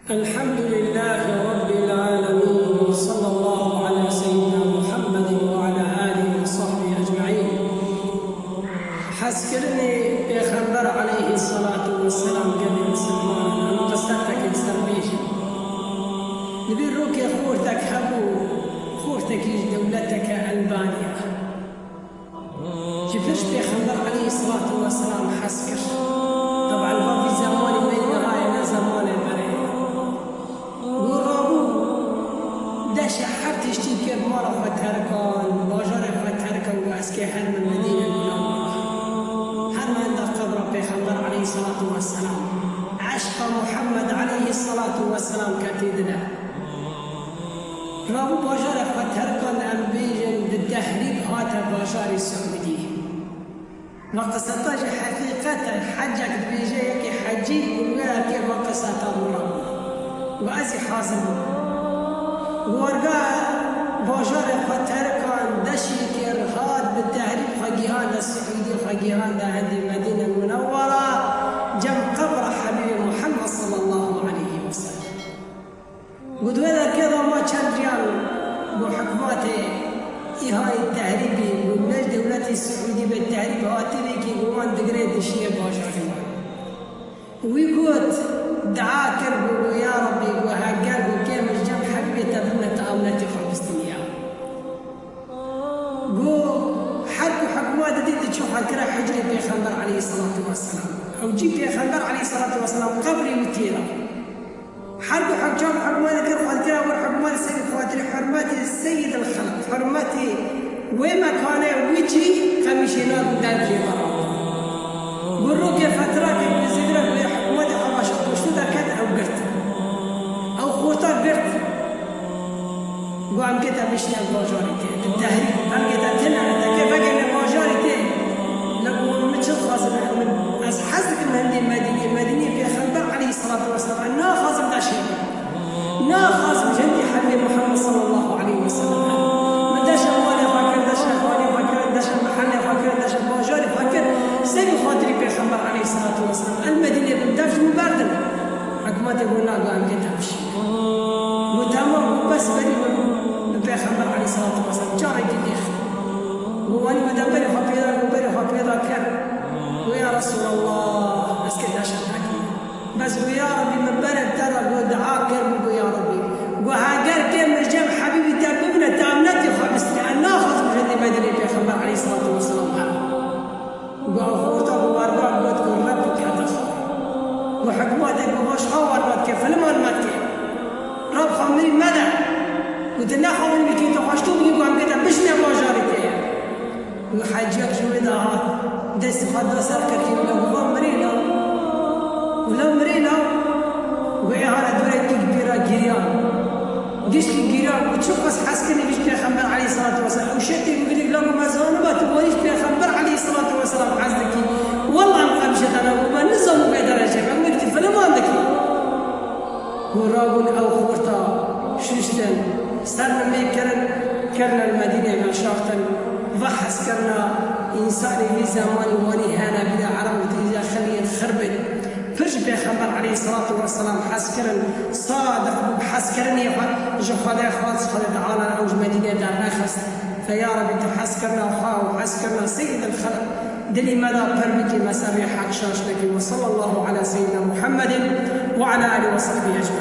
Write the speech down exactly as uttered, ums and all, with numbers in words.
الحمد لله رب العالمين، وصلى الله على سيدنا محمد وعلى آله وصحبه أجمعين. Hezkirinê Pêxember aleyhisselatu vesselam gelê misilmanan, em qisetek li ser bêjin. Li vî rokê xortek hebû, xortekî ji dewleteke Elbanya. Ji pir ji Pêxember aleyhisselatu vesselam hez kir. Teb'en va vî zemanî me niha ye, ne zemanê berê. Got rabû, deşe her tiştî kir, mala xwe terikand, bajarê xwe terikand, got ez kê hermim Medîne, got na wela. Herme hinda qebra Pêxember aleyhisselatu vesselam. Eşqa Muhammed aleyhisselatu vesselam ketî dile. Rabû bajarê xwe terikand, em bêjin, bi tehrîb hate bajarê Siûdî. Va qiseta jî heqîqet e, hecek dibêje yekê hecî û wê erkê va qiseta min rabû. Û ez jî hazir bûm. Û warga bajarê xwe terikand, deşî kir, hat bi tehrîb xwe gihande Siûdî, xwe gihande hindî Medîne Munewwera, cem qebra Hebîbê Muhammed sallallahu aleyhi ve sellem. Got, wê derkê de ma çend riyan bo hikûmetê îha yê tehrîbî, got, ne ji dewletê Siûdî be, tehrîb hatibî kî, got, wan digirê dişiyê bajarê wan. Wî got, dua kir, got, got, ya Rebbî, got, heger, got, kê min ji cem Hebîbê te bimne, te amnetê xwe bistiniya. Got, her ku hikûmetê didî diçû xwe kire hicrê Pêxember aleyhisselatu vesselam. Ew cî Pêxember aleyhisselatu vesselam qebrê wî tê de. Her ku hikûmetê kir xwe dikira wir hikûmetê serî xatirî hurmetê Seyyid el Xelq, hurmetê wê mekanê wî cî qemîşê nagû derg jê ve rabû. Got rokê fetrakê ku zêdire ku yê hikûmetê Habeşa kuştu derket ew girt. Ew xorta girt. Got em kê te bişîne bajarê tê. Di tehrîb em kê te tine, te kê vegêne bajarê tê. Lê got min çi dixwazim, min, ez hez dikim hindê Medînê, Medînê Pêxember aleyhisselatu vesselam. Ez naxwazim deşê bim. Naxwazim ji hindî Hebîbê Muhammed sallallahu aleyhi ve sellem. Min deşa malê xwe kir, deşa xanê xwe kir, deşa mehelê xwe kir, deşa bajarê xwe kir. Sê bi xatirî Pêxember aleyhisselatu vesselam. El Medînê bim, dev ji min berdin. Hikûmetê got na, got em kê te bişîne. Got temam, got bes berî min bi Pêxember aleyhisselatu vesselam. Çavekî lêx. Got wanî got berê xwe pêda, got berê xwe pêda kir. Got ya Resulallah, ez kê deşa te kim. Bes got ya Rebbî, min berê te da, got dua kir, min got ya Rebbî. Got heger kê min cem Hebîbî te bibine, te amnetê xwe bistîne. Ez naxwazim ji hindê Medînê Pêxember aleyhisselatu vesselam herim. Got ew xorta bi warga got ku Reb kete xwe. Got hikûmetê got baş ha warga dike, filiman me dike. Reb xwe mirî mede. Got tu nexwe mirî bikî, tu xwe ji to bigî, got em kê te bişîne bajarê te. Got heciyek ji wê de hat, destê xwe da ser qirkê wî de got va mirîna. Got la mirîna. Got ê hane dûrekî pê re giriyan. Gişkî giriyan û çiqas hez kirin ji Pêxember aleyhisselatu vesselam. Ew şetê min girik la got me zanibû tu warî ji Pêxember aleyhisselatu vesselam hez dikî. Wallah em qemîşê te nagû me nizanibû vê derecê me. Min gotî filiman dikî. Got rabûn ew xorta şuştin. Ser min lê kirin, kirine li Medînê veşartin. Va hezkirina însanê vî zemanî warî hene bide Ereb û tîze xiliyên xirbin. Pir ji Pêxember aleyhisselatu vesselam hez kirin, sadiq bû bi hezkirinê xwe, ji Xwedê xwest, Xwedê Teala ew ji Medînê dernexist. Fe ya Rebî tu hezkirina xwe û hezkirina Seyyid el Xelq dilî me de pir bikî, me ser rê heq şaş nekî. Ve sallallahu ala seyyidina Muhammedin ve ala alihi ve sahbihi ecmaîn.